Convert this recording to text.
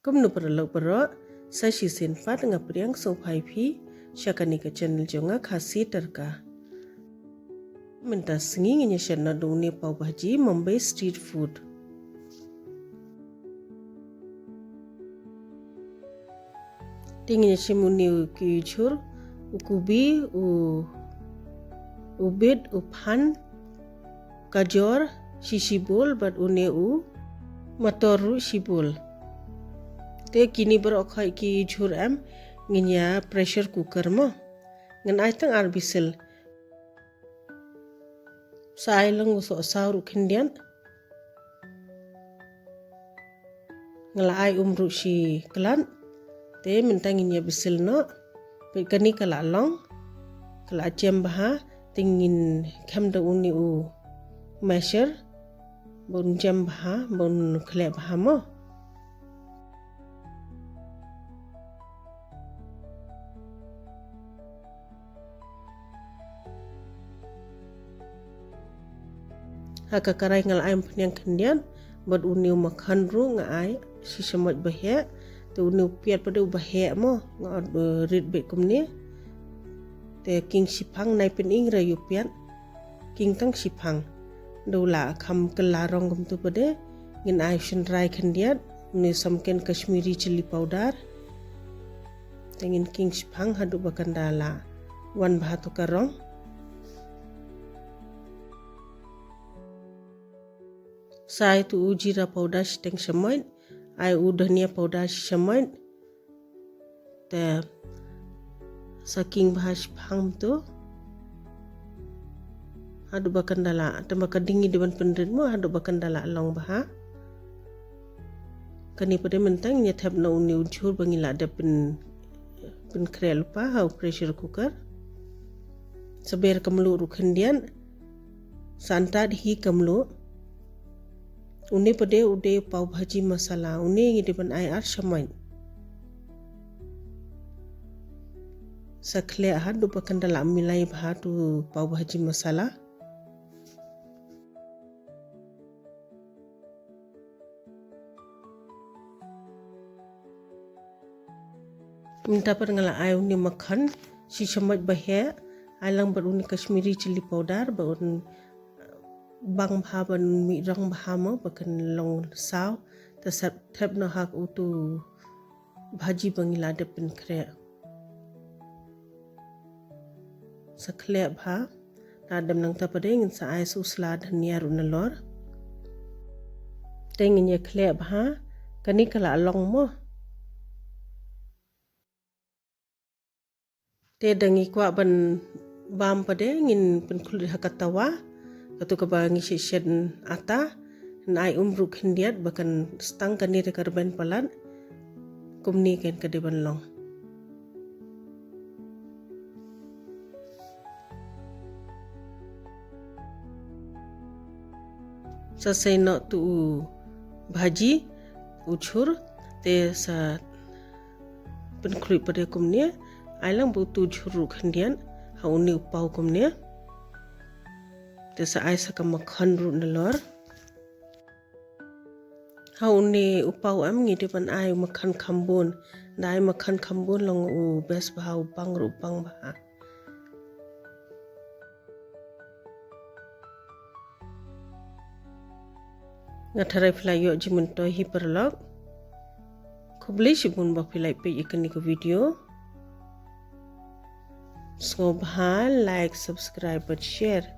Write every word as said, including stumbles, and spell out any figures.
Kumno paralok baroh, sa shisien pat nga pdiang sngewbha ïa phi sha kane ka channel jong nga, Khasi Tadka. Mynta sngi ngin ïa shet noh da une u pav bhaji Mumbai street food. Te ngin ïa shim une u, ki jhur, u kubi, u, u bit, u phan, gajor, shi shi bol, bad une u mator ruh shi bol. Te kine baroh khoit ki jhur em, ngin ïa pressure cooker mo. Ngan ai tang ar whistle. Sa ai lang u sohsaw ruh khyndiat. Nga la ai um ruh shi klat. Te mynta ngin ïa whistle noh. Peit kane ka la long, ka la jem bha. Te ngin khem da une u masher ba un jem bha, ba un khleh bha mo. Ha ka karai nga la ai umphniang khyndiat bad une u makhan ruh nga ai shi shamoit ba heh. Te une u piat pat de u ba heh mo, nga, eh, rit beit kumne. Te king shiphang, nai pynïeng re ïa u piat. King tang shiphang. Da u la kham kylla rong kumtu pat de, ngin ai shynrai khyndiat, une samken Kashmiri chilli powder. Te ngin king shiphang haduh ba kan da la wan bha tu ka rong. Sa ai tu u jeera powder shiteng shamoit, ai u dhania powder shi shamoit. Te sa king bha shiphang tu. Haduh ba kan da la, te ba ka ding ngi dei ban pynrit mo, haduh ba kan da la long bha. Kane pat de mynta ngin ïa thep noh une u jhur ba ngi la dep pyn, pynkhreh lypa ha u pressure cooker. Sa ber ka mluh ruh khyndiat. Sa antad hi ka mluh. Une pat de u dei pav bhaji masala, une ngi dei ban ai ar shamoit. Sa khleh haduh ba kan da la milai bha tu pav bhaji masala. Mynta pat nga la ai une makhan shi shamoit ba heh, ai lang bad une Kashmiri chilli powder ba un bang bha, ban mih rong bha mo, ba kan long saw. Te sa thep noh ha utu bhaji ba ngi la dep pynkhreh. Sa khleh bha. Lada em nangta pat de ngin sa ai sa u sla dhania ruh nalor. Te ngin ïa khleh bha. Kane ka la long mo. Te da ngi kwah ban bam pat de ngin pynkhluit ha ka tawa. Katu kaba ngi shet shet ata. Ngan ai um ruh khyndiat ba kan stang kane da ka rben palat. Kumne kan ka dei ban long. Sa sei noh tu u bhaji, u jhur, te sa pynkhluit pat de kumne, ai lang bad utu u jhur ruh khyndiat, ha une u paw kumne. Te sa ai sa ka makhan ruh nalor. Ha une u paw em ngi dei ban ai u makhan khambun. Da ai makhan khambun long u best bha, u bang ruh bang bha. Nga tharai phi la ïoh jingmyntoi hi paralok. Khublei shibun ba phi la peit ïa kane ka video. Sngewbha like, subscribe bad share.